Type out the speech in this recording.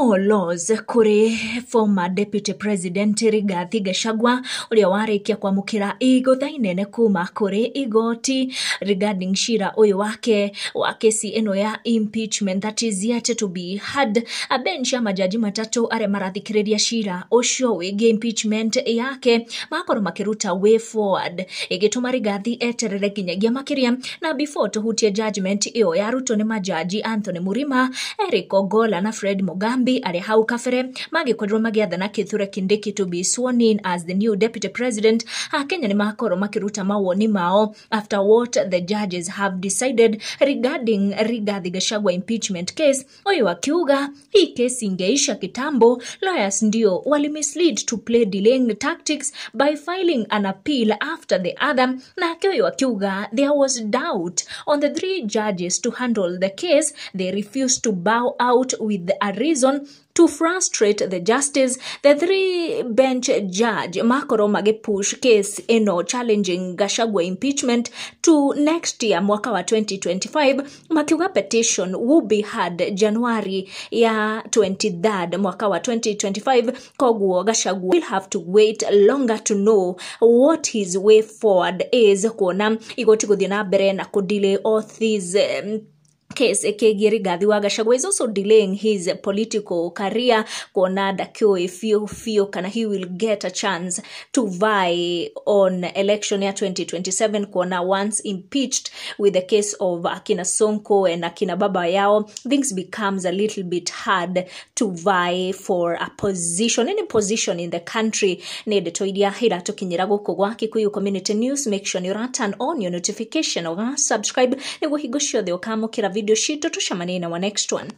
More laws kũrĩ former Deputy President Rigathi Gachagua ũrĩa warĩkia kwamũkĩra igũtha inene kuma kũrĩ igoti regarding cira ũyũ wake wa kesi ĩno ya impeachment that is yet to be heard. A bench ya majaji matatũ arĩa marathikĩrĩria cira ũcio wĩgiĩ impeachment yake makorwo makĩruta way forward ĩgĩtũma Rigathi eterere nginyagia makĩria. Na before tũhutie judgment ĩyo yarutwo nĩ majaji Anthony Murima, Eric Ogola na Fred Mugambi arĩa hau kabere magĩkorirwo magĩathana Kithure Kindiki to be sworn in as the new deputy president. Akenya nĩ makorwo makĩruta mawoni mao after what the judges have decided regarding Rigathi Gachagua impeachment case. Ũyũ akiuga hii kesi ingeisha kitambo, lawyers ndio walimislead to play delaying tactics by filing an appeal after the other. Nake ũyũ akiuga there was doubt on the three judges to handle the case, they refused to bow out with a reason to frustrate the justice. The three bench judge makorwo magĩpush case ĩno challenging Gachagua impeachment to next year mwaka wa 2025, makiuga petition will be heard January ya 23rd mwaka wa 2025. Koguo Gachagua will have to wait longer to know what his way forward is, kuona igoti gũthiĩ na mbere na kũdelay all these case ĩkĩgiĩ Rigathi wa Gachagua is also delaying his political career, kuona ndakĩũĩ biũ biũ kana he will get a chance to vie on election ya 2027, kuona once impeached with the case of akina Sonko and akina baba yao, things becomes a little bit hard to vie for a position, any position in the country. Nĩ ndeto iria iratũkinyĩra gũkũ gwa Kikuyu Community News. Make sure nĩ ũra turn on your notification, ũga subscribe nĩguo hingo ciothe ũkamũkĩra video citũ. Tũcemanie na wa next one.